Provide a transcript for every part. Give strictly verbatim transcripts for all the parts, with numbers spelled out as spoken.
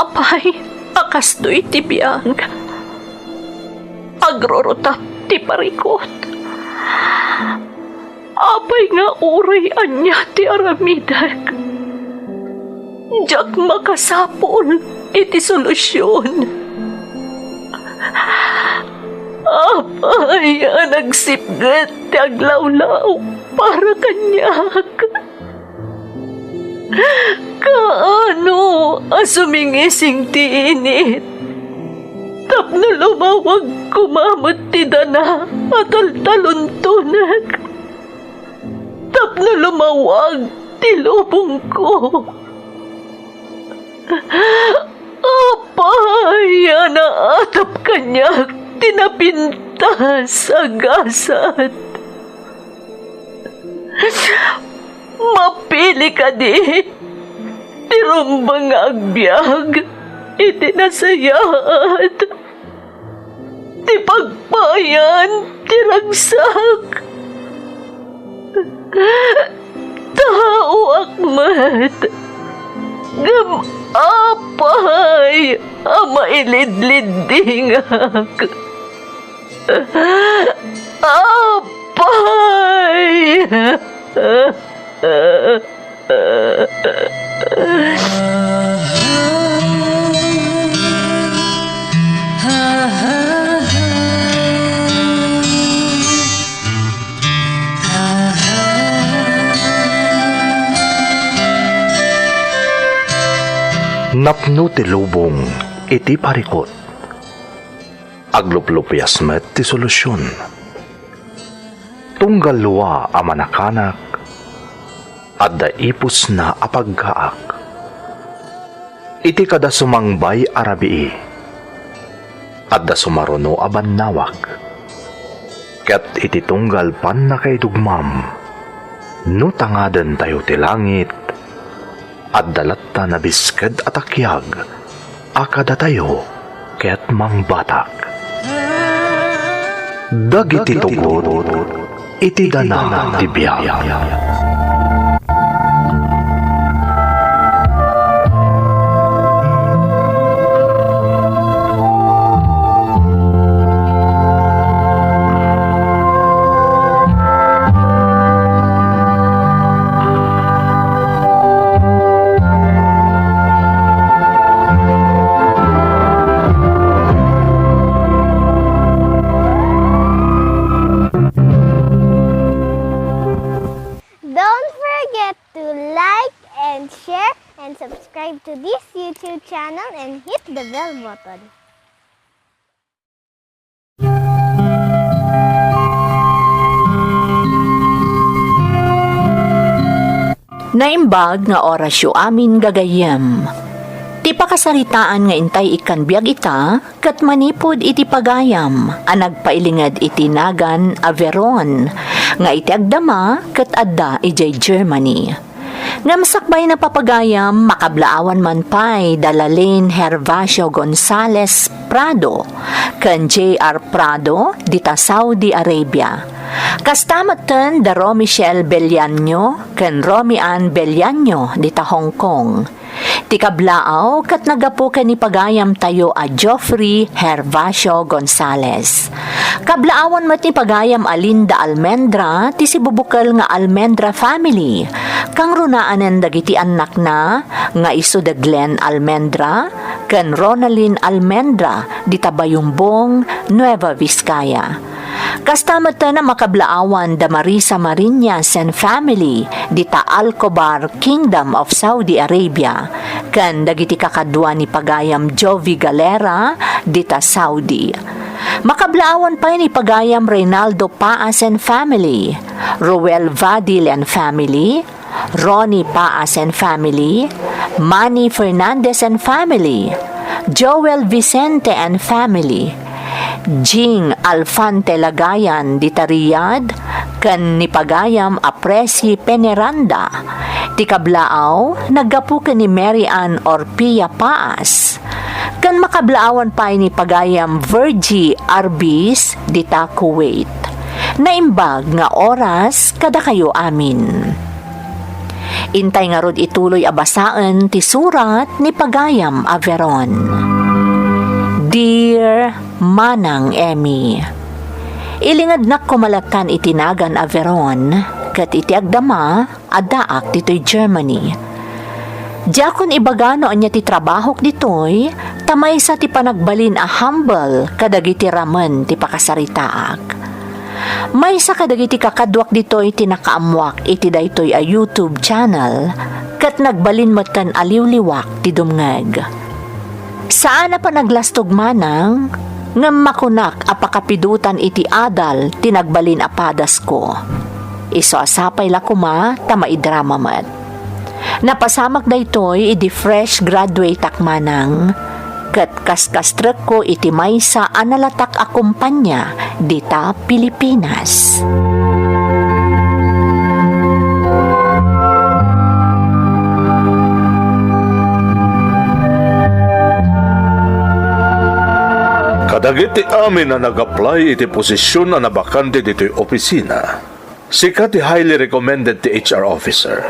Apay a kastoy ti biag? Agrurutap ti parikut. Apay nga uray ania ti aramidek, diak makasapul iti solusion. Apay a nagsipget ti aglawlaw para kaniak? Kaano a sumingising ti init tapno lumawag koma met ti dana a taltaluntonek? Tapno lumawag ti lubongko. Apay a naatap kaniak ti napintas a gasat? Mapili kadi ti rumbeng nga agbiag iti nasayaat ti pagpayan ti ragsak. Taoak met, ngem apay a mailidliddingak? Apay! Napno ti lubong iti parikut. Agluplupias met ti solusion. Tunggal lua a manakanak, adda ipusna a paggaak. Iti kada sumangbay a rabii, adda sumaruno a bannawag. Ket iti tunggal pannakaidugmam, no tangadentayo ti langit, adda latta nabisked a takiag a kadatayo ket mangbatak. Dagiti tugot iti dana ti biag. Don't forget to like and share and subscribe to this YouTube channel and hit the bell button. Naimbag nga orasyo amin, gagayyem. Ti pakasaritaan nga intay ikkan biag ita, ket manipud iti pagayam a nagpailinged iti nagan a Verona, nga iti agdama ket adda idiay Germany. Ngem sakbay napapagayam, makablaawan man pay da Lalin Hervacio Gonzalez Prado ken J R Prado dita Saudi Arabia. Kasta metten da Romichelle Beliaño ken Romy Ann Beliaño dita Hong Kong. Ti kablaaw ket naggapu ken ni pagayamtayo a Geoffrey Hervacio Gonzalez. Kablaawan met ni pagayam a Linda Almendra ti sibubukel nga Almendra family. Kangrunaanen dagiti annakna nga isu da Glenn Almendra ken Ronalyn Almendra dita Bayumbong, Nueva Vizcaya. Kasta met a makablaawan da Marisa Mariñas and family dita Alcobar, Kingdom of Saudi Arabia, ken dagiti kakadua ni pagayam Jovi Galera dita Saudi. Makablaawan pay ni pagayam Reynaldo Paas and family, Roel Vadil and family, Ronnie Paas and family, Manny Fernandez and family, Joel Vicente and family, Jing Alfante Lagayan dita Riyadh, ken ni pagayam a Presi Peneranda. Ti kablaaw, naggapu ken ni Mary Ann Orpia Paas. Ken makablaawan pay ni pagayam Virgie Arbis dita Kuwait. Naimbag nga oras kadakayo amin. Intay ngarud ituloy a basaen ti surat ni pagayam a Veron. Dear Manang Emmy, ilingednak koma lattan iti nagan a Veron, ket iti agdama, addaak ditoy Germany. Diakon ibaga no ania ti trabahok ditoy, ta maysa ti panagbalin a humble kadagiti ramen ti pakasaritaak. Maysa kadagiti kakaduak ditoy ti nakaammoak iti daytoy a YouTube channel, ket nagbalin metten a liwliwak ti dumngeg. Saan a panaglastog manang, ngem makunak a pakapidutan iti adal ti nagbalin a padasko. Isu a sapay la koma ta maidrama met. Napasamak daytoy idi fresh graduate-ak manang, ket kaskastrekko iti maysa a nalatak a kompania dita Pilipinas. Kadagiti amin a nag-apply iti posision a nabakante ditoy opisina, sika ti highly recommended ti H R officer.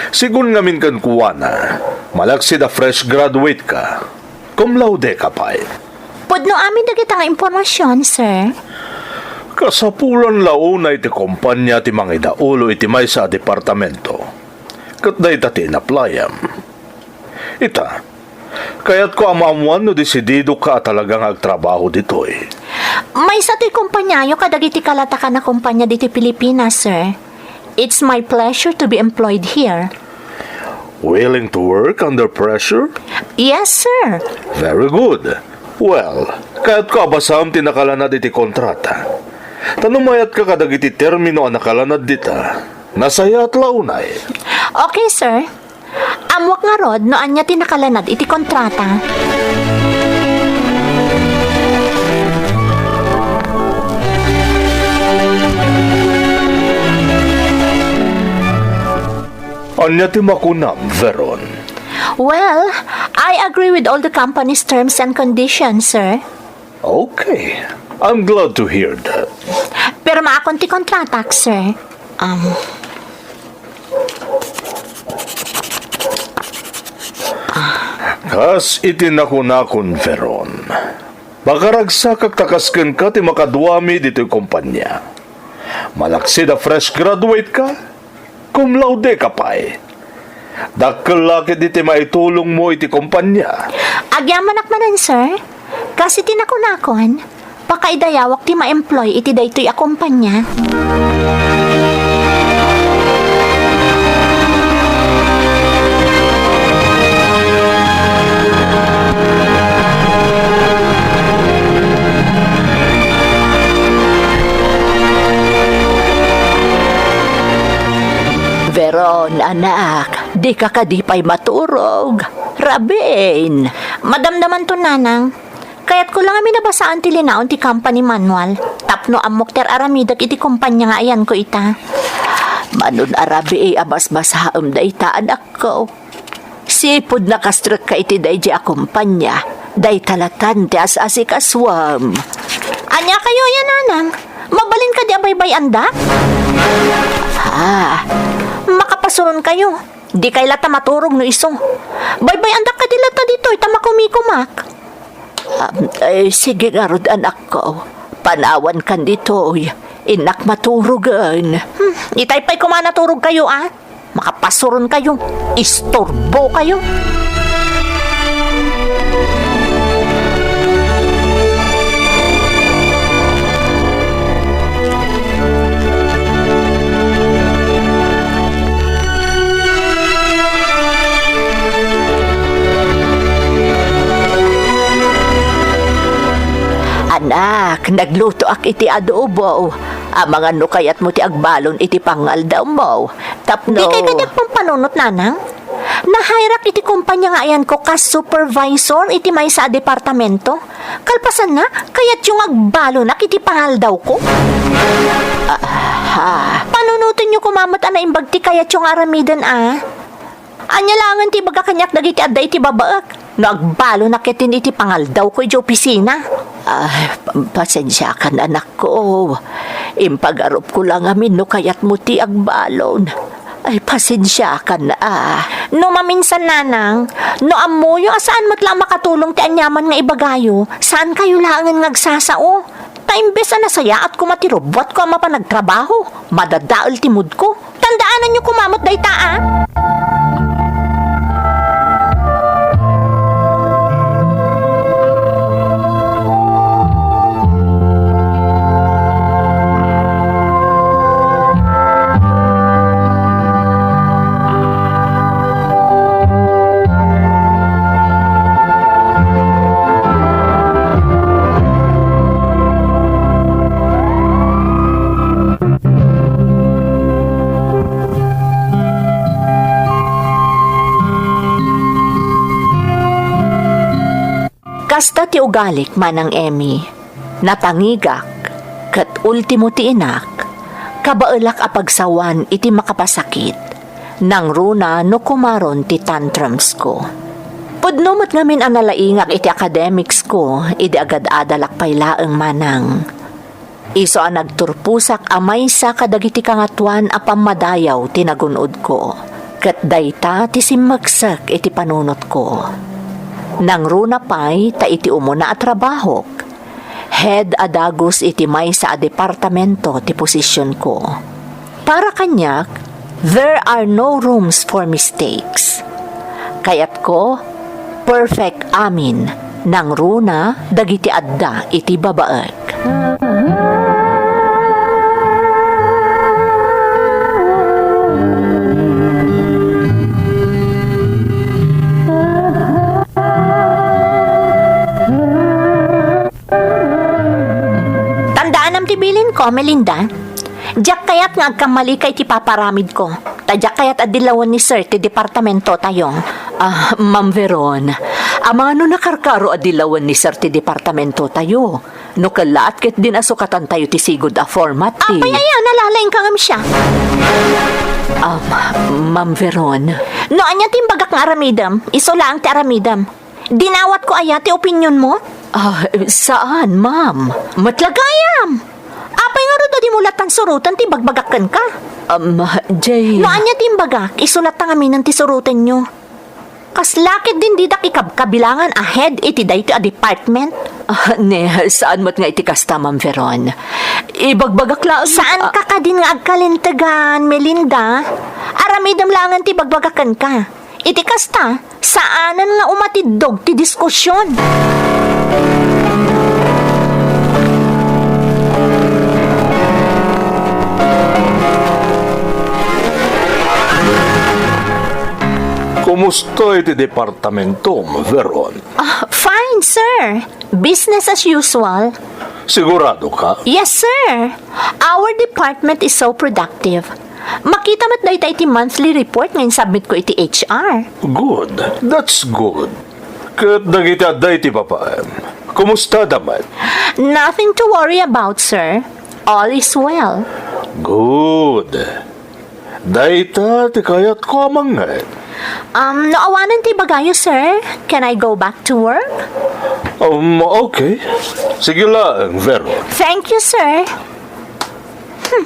Sigun ngamin kenkuana, malaksid a fresh graduate ka. Cum laude ka pay. Pudno amin dagita nga impormasion, sir. Kasapulan la unay ti kompania ti mangidaulo iti maysa a departamento. Ket dayta ti inaplayam. Ita, kayatko a maammuan no desidido ka a talaga nga agtrabaho ditoy. Maysa toy kompaniayo kadagiti kalatakan a kompania ditoy Pilipinas, sir. It's my pleasure to be employed here. Willing to work under pressure? Yes, sir. Very good. Well, kayatko a basam ti nakalanad iti kontrata. Ta no mayatka kadagiti termino a nakalanad dita, nasayaat la unay. Okay, sir. Ammoak ngarud no ania ti nakalanad iti kontrata. Ania ti makunam, Veron? Well, I agree with all the company's terms and conditions, sir. Okay. I'm glad to hear that. Pirmaakon ti kontratak, sir. Um, Kas iti nakunakon, Veron, makaragsakak ta kas kenka ti makaduami ditoy kompania. Malaksid a fresh graduate ka, cum laude ka pay. Dakkel la ketdi ti maitulongmo iti kompania. Agyamanak manen, sir. Kas iti nakunakon, pakaidayawak ti ma-employ iti daytoy a kompania. Veron, anak, dika kadi pay maturog. Rabiin. Madamdamanto, Nanang. Kayatko la ngamin a basaan ti linaon ti company manual tapno ammok ti ar-aramidek iti kompania nga ayanko ita. Manon a rabii a basbasaem dayta, anakko. Sipud nakastrekka iti daydi a kompania, dayta latan ti as-asikasuem. Ania kayo aya, Nanang? Mabalin kadi a baybay-andak? Ah, makapasuron kayo. Dikay latta maturog no isu. Baybay-andak kadi latta ditoy ta makumikumak. Um, eh, sige ngarud, anakko. Panawankan ditoy. Innak maturogen. Hmm, itay pay koma naturog kayo, a? Makapasuron kayo. Istorbo kayo. Anak, naglutoak iti adobo. Amangan no kayatmo ti agbalon iti pangaldawmo. Tapno... Dikay kadi agpampanunot, Nanang? Nahirak iti kompania nga ayanko kas supervisor iti maysa a departamento. Kalpasanna, kayatyo nga agbalonak iti pangaldawko? Aha. Panunotenyo koma met a naimbag ti kayatyo nga aramiden, a? Ania laengen ti ibaga kaniak dagiti adda iti babaek? No agbalonak ketdin iti pangaldawko iti opisina? Ah, pasensiakan, anakko. Impagarupko la ngamin no kayatmo ti agbalon. Ay, pasensiakan a. No maminsan, nanang, no ammoyo a saan met la a makatulong ti aniaman nga ibagayo, saankayo laengen nga agsasao. Ta imbes a nasayaat koma ti rubbuatko a mapan agtrabaho, madadael ti moodko. Tandaananyo koma met dayta, a. Kasta ti ugalik, Manang Emmy. Natangigak, ket ultimo ti inak, kabaelak a pagsawan iti makapasakit, nangruna no kumaron ti tantrumsko. Pudno met ngamin a nalaingak iti academicsko idi agad-adalak pay laeng, manang. Isu a nagturposak a maysa kadagiti kangatoan a pammadayaw ti nagun-odko, ket dayta ti simmegsek iti panunotko. Nangruna pay ta iti umuna a trabahok, head a dagus iti maysa a departamento ti posisionko. Para kaniak, there are no rooms for mistakes. Kayatko, perfect amin, nangruna dagiti adda iti babaek. Tandaanam ti bilinko, Melinda. Diak kayat nga agkammalika iti paparamidko. Ta diak kayat a dilawen ni Sir ti departamentotayo. Ah, Ma'am Veron, amangan no nakarkaro a dilawen ni Sir ti departamentotayo. No kellaat ketdin a sukatantayo ti sigud a format ti— Apay aya, nalalaingka ngem siak? Um, Ma'am Veron. No ania ti imbagak nga aramidem, isu laeng ti aramidem. Dinawatko aya ti opinionmo? Ah, saan, ma'am. Met la gayam! Apay ngarud a dimo lattan suroten ti ibagbagak kenka? Um, Jay. No ania ti imbagak, isu latta ngaminen ti surotenyo. Kasla ketdin didak ikabkabilangan a head iti daytoy a department? Ah, ne, saan met nga iti kasta, Ma'am Veron. Ibagbagak laeng— Saanka kadin nga agkalintegan, Melinda? Aramidem laengen ti ibagbagak kenka. Iti kasta, saanen nga umatiddog ti diskusion. Kumusta iti departamentom, Veron? Ah, fine, sir. Business as usual. Sigurado ka? Yes, sir. Our department is so productive. Makita met dayta iti monthly report nga insubmit ko iti H R. Good. That's good. Ket dagiti adda iti babaem, kumusta da met? Nothing to worry about, sir. All is well. Good. Dayta ti kayatko a mangngeg. Um, no awanen ti ibagayo, sir, can I go back to work? Um, okay. Sige laeng, Vero. Thank you, sir. Hmm.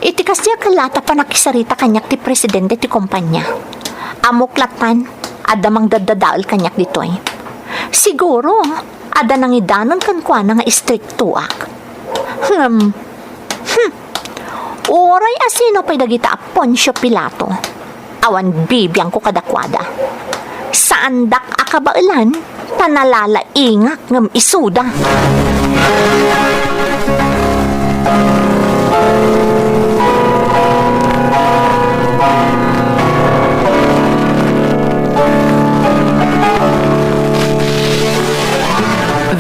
Iti kasdiak la ta panakisarita kaniak ti presidente ti kompania. Ammok lattan, adda mangdaddadael kaniak ditoy. Siguro, adda nangidanon kenkuana nga istriktoak. Ngem, hmm, uray a sino pay dagita a Poncio Pilato, awan bibiangko kadakuada. Saandak a kabaelan, ta nalalaingak ngem isuda.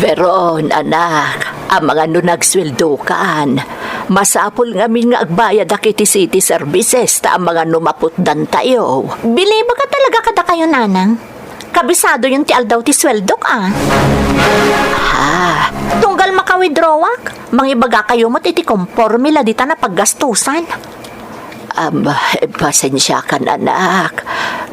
Veron, anak, amangan no nagsueldokan. Masapul ngamin nga agbayadak iti city services ta amangan no maputdantayo. Bilibek a talaga kadakayo, nanang. Kabisadoyon ti aldaw ti sueldok, a. Ah. Tunggal makawithdrawak, mangibagakayo met iti komporme la ditan a paggastusan. Am, pasensiakan, anak.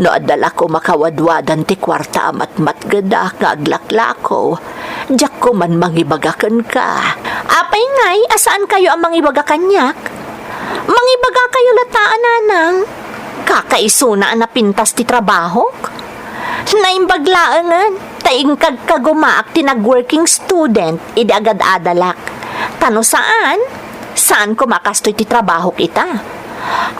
No adda la koma kawadwadan ti kuarta a matmatgedak nga aglaklako, diak koman mangibaga kenka. Apay ngay a saankayo a mangibaga kaniak? Mangibagakayo latta, a, nanang. Kakaisuna a napintas ti trabahok? Naimbag laengen, ta inkagkagumaak ti nag-working student idi agad-adalak. Ta no saan, saan koma a kastoy ti trabahok ita.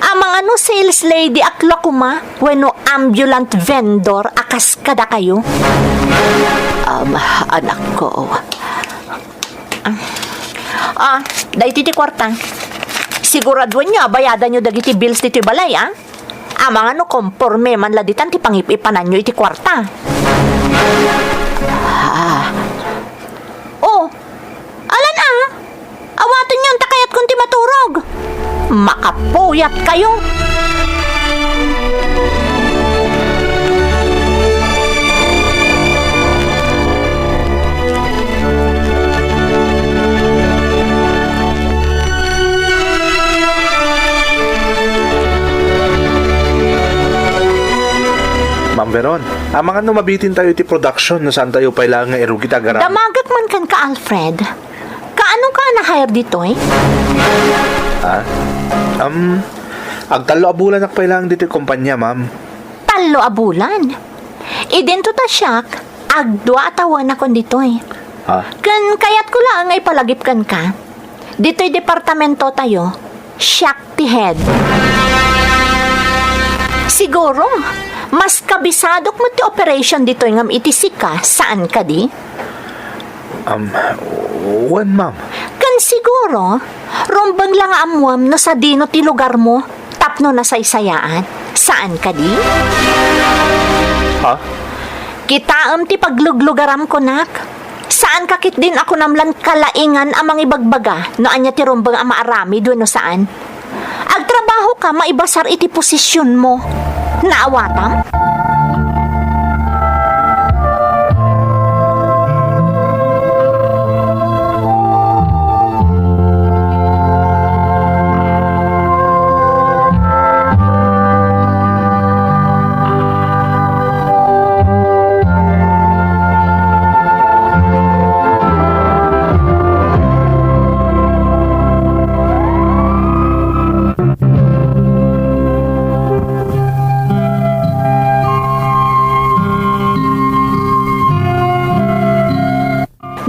Amangan no sales lady ak la koma wenno ambulant vendor a kas kadakayo. Um, anakko. Ah, daytoy ti kuarta. Siguraduenyo a bayadanyo dagiti bills ditoy balay, ah. Amangan no komporme man la ditan ti pangip-ipananyo iti kuarta. Ah. Oh, alan a? Awatenyon ta kayatkon ti maturog. Makapuyat kayo. Ma'am Veron, amangan no mabitin tayo iti production no saan tayo pay laeng nga irugi ta agaram. Damagek man kenka, Alfred. Kaano ka na-hire ditoy? Ah? Um, agtallo a bulanak pay laeng ditoy kompanya, ma'am. Tallo a bulan? Idinto ta siak, agdua a tawenakon ditoy. Ha? Ken kayatko laeng nga ipalagip kenka. Ditoy departamento tayo, siak ti head. Siguro, mas kabisadok met ti operation ditoy ngem iti sika, saan kadi? Um, wen, ma'am. Ken siguro, rumbeng la nga ammuem no sadino ti lugarmo tapno nasaysayaat. Saan kadi? Ha? Kitaem ti pagluglugaram kunak. Saan ka ketdin a kunam lan kalaingan a mangibagbaga no ania ti rumbeng a maaramid wenno saan. Agtrabaho ka maibasar iti posisionmo. Naawatam?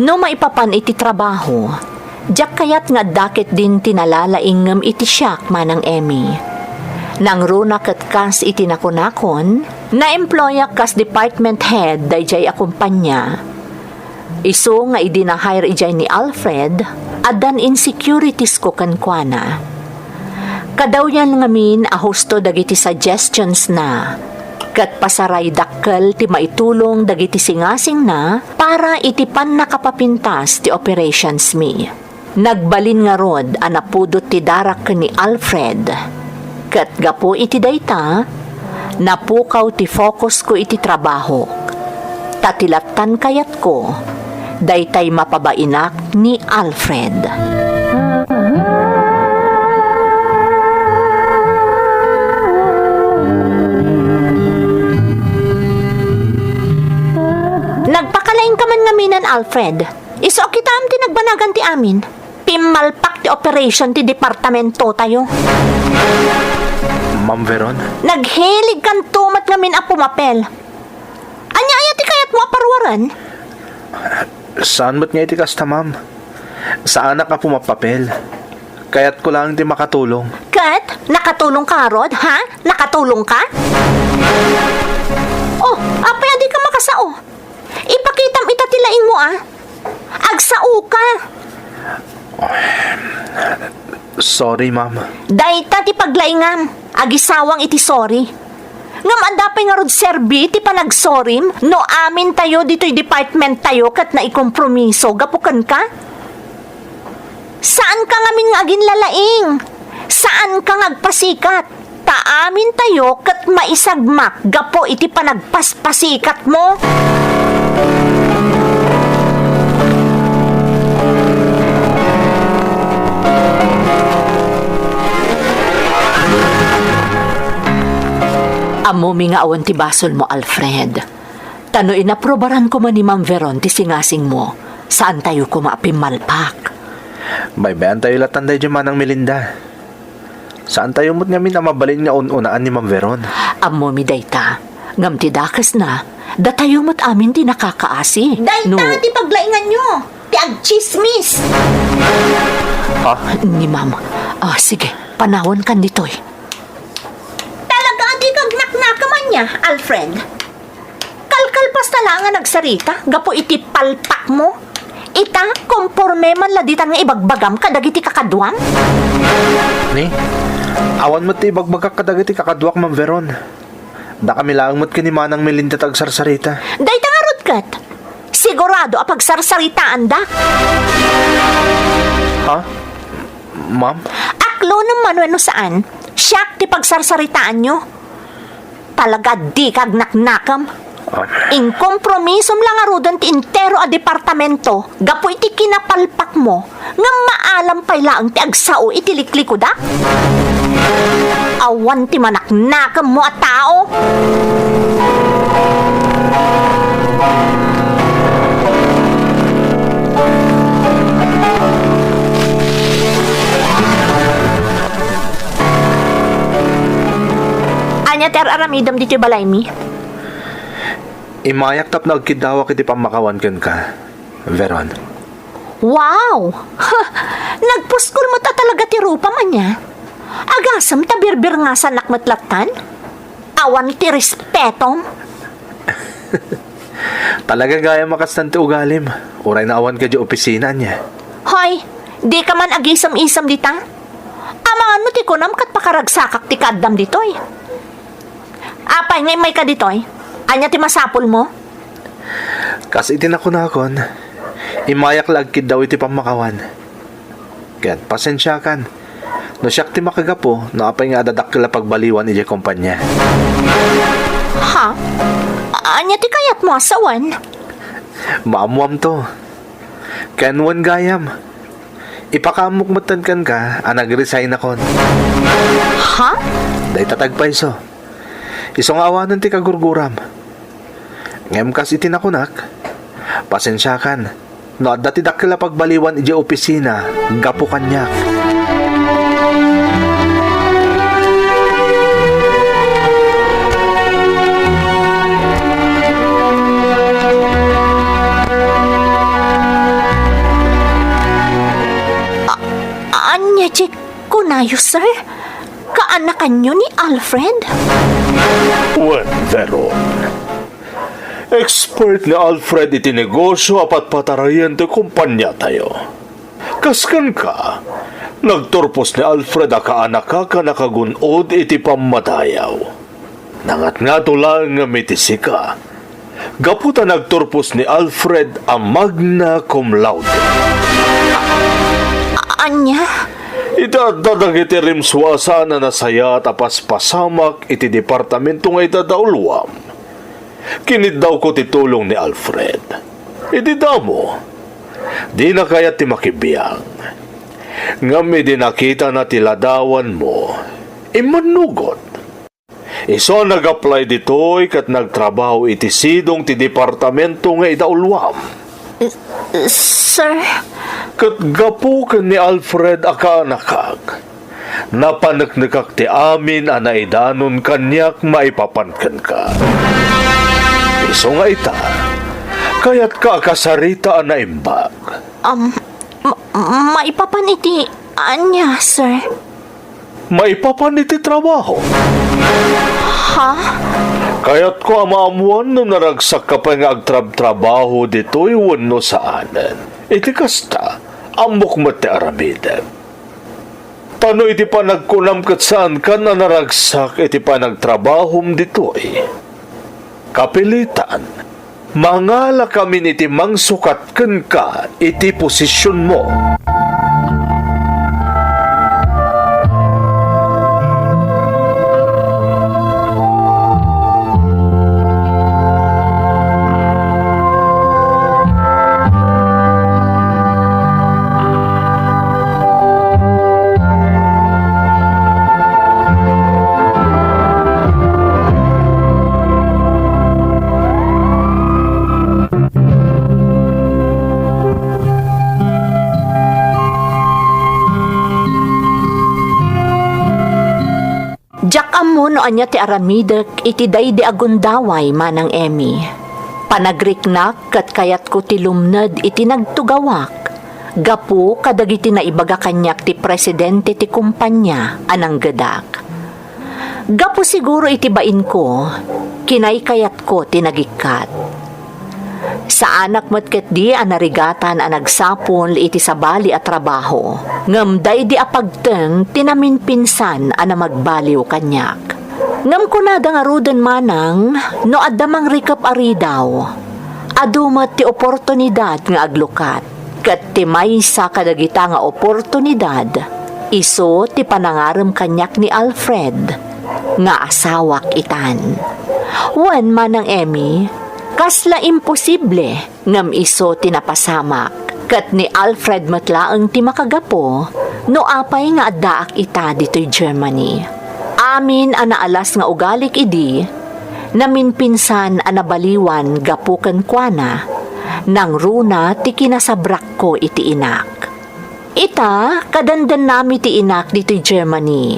No maipapan iti trabaho, diak kayat nga adda ketdin ti nalalaingngem iti siak, Manang Emmy. Nangruna ket kas iti nakunakon, naemployak kas department head daydiay a kompania. Isu nga idi na-hire idiay ni Alfred, addan insecuritiesko kenkuana. Kadawyan ngamin a husto dagiti suggestions na, ket pasaray dakkel ti maitulong dagiti singasingna para iti pannakapapintas ti operations mi. Nagbalin ngarud a napudot ti darak ken ni Alfred, ket gapu iti dayta, napukaw ti fokusko iti trabahok. Ta ti lattan kayatko, daytay mapabainak ni Alfred. Nagpakalaingka man ngaminan, Alfred. Isu a kitaem ti nagbanagan ti amin. Pimmalpak ti operation ti departamentotayo. Ma'am Veron? Naghiligkanto met ngamin a pumapel. Ania aya ti kayatmo a paruaren? Saan met nga iti kasta, ma'am. Saanak a pumapapel. Kayatko laeng ti makatulong. Ket, nakatulong ka ngarud, ha? Nakatulong ka? Oh, apay a di ka makasao? Ipakitam ita ti laingmo, a. Agsao ka. Sorry, ma'am. Dayta ti paglaingam. Agisawang iti sorry. Ngem adda pay ngarud serbi ti panagsorim no amintayo ditoy department tayo ket naikompromiso gapu kenka? Saanka ngamin nga aginlalaing. Saanka nga agpasikat. Ta amintayo ket maisagmak gapu iti panagpaspasikatmo. Ammomi nga awan ti basolmo, Alfred. Ta no inaprobaran koma ni Ma'am Veron ti singasingmo, saantayo koma a pimmalpak. Baybay-antayo lattan daydiay, Manang Melinda. Saantayo met ngamin a mabalin nga un-unaan ni Ma'am Veron. Ammomi dayta. Ngem ti dakesna, datayo met amin ti nakakaasi. Dayta No. ti paglainganyo, ti agtsismis. Ha? Ni Ma'am. Ah, sige, panawankan ditoy. Talaga a dika agnaknakam ania, Alfred? Kalkalpasta laeng a nagsarita gapu iti palpakmo. Ita, komporme man la ditan nga ibagbagam kadagiti kakaduam? Ni, awan met ti ibagbagak kadagiti kakaduak, Ma'am Veron. Dakami laeng met ken ni Manang Melinda ti agsarsarita. Dayta ngarud ket, sigurado a pagsarsaritaandak. Ha? Ma'am? Aklonem man wenno saan, siak ti pagsarsaritaanyo. Talaga a dika agnaknakam. Ah. Inkompromisom la ngaruden ti entero a departamento gapu iti kinapalpakmo ngem maalam pay laeng ti agsao iti liklikudak? Awan ti manaknakemmo a tao. Ania ti ar-aramidem ditoy balaymi? Immayak tapno agkiddawak iti pammakawan kenka, Veron. Wow! Nagpuskol met a talaga ti rupam ania? Agasem ta birbirngasanak met lattan? Awan ti respetom? Talaga gayam a kastan ti ugalim, uray no awanka idiay opisina, ania? Hoy, dika man agisem-isem dita? Amangan no ti kunam ket pakaragsakak ti kaaddam ditoy. Apay nga immayka ditoy? Ania ti masapulmo? Kas iti nakunakon, immayak la agkiddaw iti pammakawan. Ket pasensiakan, no siak ti makagapu, no apay nga adda dakkel a pagbaliwan idiay kompania. Ha? Ania ti kayatmo a sawen? Maammoamto. Ken wen gayam, ipakaammok metten kenka a nag-resignakon. Ha? Dayta ti agpayso. Isu nga awanen ti kagurguram. Ngem kas iti nakunak, pasensiakan no adda ti dakkel a pagbaliwan idiay opisina gapu kaniak. A-, ania ti kunayo, sir? Kaanakanyo ni Alfred? Wen, Veron. Expert ni Alfred iti negosio a patpatarayen ti kompaniatayo. Kas kenka, nagturpos ni Alfred a kaanakak a nakagun-od iti pammadayaw. Nangatngato laeng ngem iti sika, gapu ta nagturpos ni Alfred a magna cum laude. A-, ania? Iti adda dagiti rimsua a saan a nasayaat a paspasamak iti departamento nga idadauluam, kiniddawko ti tulong ni Alfred. Idi damo, dina kayat ti makibiang. Ngem idi nakitana ti ladawanmo, immannugot. Isu a nag-apply ditoy ket nagtrabaho iti sidong ti departamento nga idauloam. Sir? Ket gapu ken ni Alfred a kaanakak, napaneknekak ti amin a naidanon kaniak maipapan kenka. Isu nga ita, kayatka a kasarita a naimbag. Um, ma-, maipapan iti ania, sir? Maipapan iti trabaho. Ha? Kayatko a maammuan no naragsakka pay nga agtrabtrabaho ditoy wenno saanen. Iti kasta, ammok met ti aramidem. Ta no iti panagkunam ket saankan a naragsak iti panagtrabahom ditoy, kapilitan, mangalakamin iti mangsukat kenka iti posisionmo. Ania ti aramidek iti daydi a gundaway, Manang Emmy? Panagriknak ket kayatko ti lumned iti nagtugawak gapu kadagiti naibaga kaniak ti presidente ti kompania a nanggedak. Gapu siguro iti bainko, kinaykayatko ti nagikkat. Saanak met ketdi a narigatan a nagsapul iti sabali a trabaho, ngem daydi a pagteng ti naminpinsan a namagbaliw kaniak. Ngem kunada ngaruden, Manang, no adda mangrikep a ridaw, adu met ti oportunidad nga aglukat. Ket ti maysa kadagita nga oportunidad, isu ti panangarem kaniak ni Alfred nga asawak itan. Wen, Manang Emmy, kasla imposible ngem isu ti napasamak, ket ni Alfred met laeng ti makagapu no apay nga addaak ita ditoy Germany. Amin a naalas nga ugalik idi, naminpinsan a nabaliwan gapu kenkuana, nangruna ti kinasabrakko iti inak. Ita, kadandannami ti inak ditoy Germany.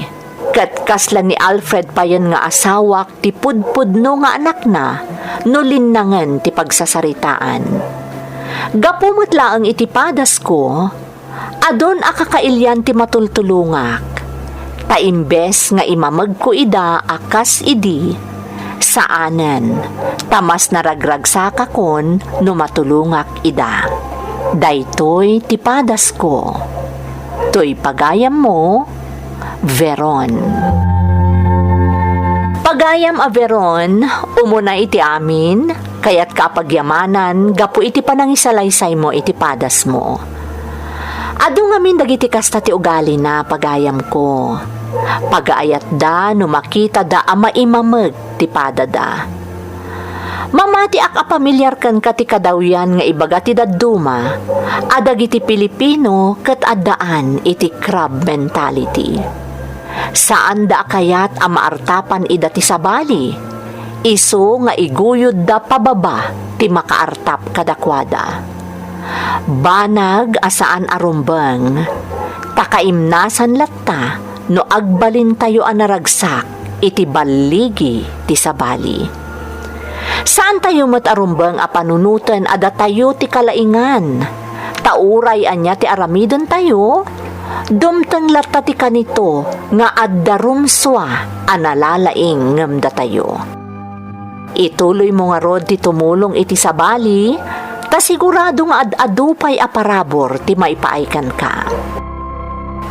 Ket kasla ni Alfred payen nga asawak ti pudpudno nga anakna no linnangen ti pagsasaritaan. Gapu met laeng iti padasko, adun a kakailian ti matultulongak. Ta imbes nga imamegko ida a kas idi, saanen, ta mas naragragsakakon no matulongak ida. Daytoy ti padasko. Toy pagayammo, Veron. Pagayam a Veron, umuna iti amin, kayatka a pagyamanan gapu iti panangisalaysaymo iti padasmo. Adu ngamin dagiti kasta ti ugalina, pagayamko. Pagaayatda no makitada a maimameg ti padada. Mamatiak a pamilyar kenka ti kadawyan nga ibaga ti dadduma a dagiti Pilipino ket addaan iti crab mentality. Saanda a kayat a maartapan ida ti sabali, isu nga iguyodda pababa ti makaartap kadakuada. Banag a saan a rumbeng, ta kaimnasan latta no agbalintayo a naragsak iti balligi ti sabali. Saantayo met a rumbeng a panunoten a datayo ti kalaingan, ta uray ania ti aramidentayo, dumteng latta ti kanito nga adda rumsua a nalalaing ngem datayo. Ituloymo ngarud ti tumulong iti sabali, ta sigurado nga ad-adu pay a parabur ti maipaay kenka.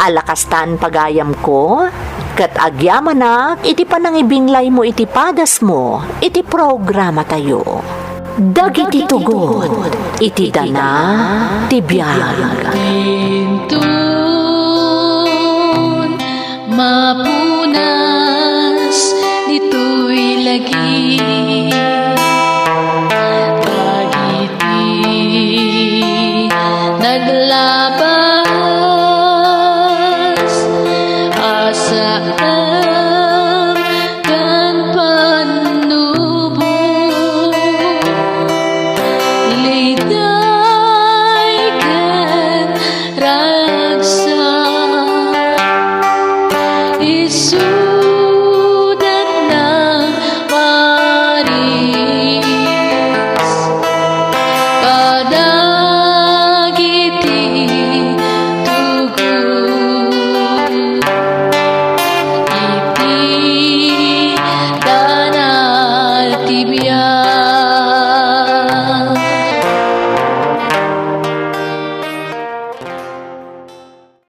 Ala kastan, pagayamko, ket agyamanak iti panangibinglaymo iti padasmo iti programatayo. Dagiti tugot iti dana ti biag. Dintun, mapuna.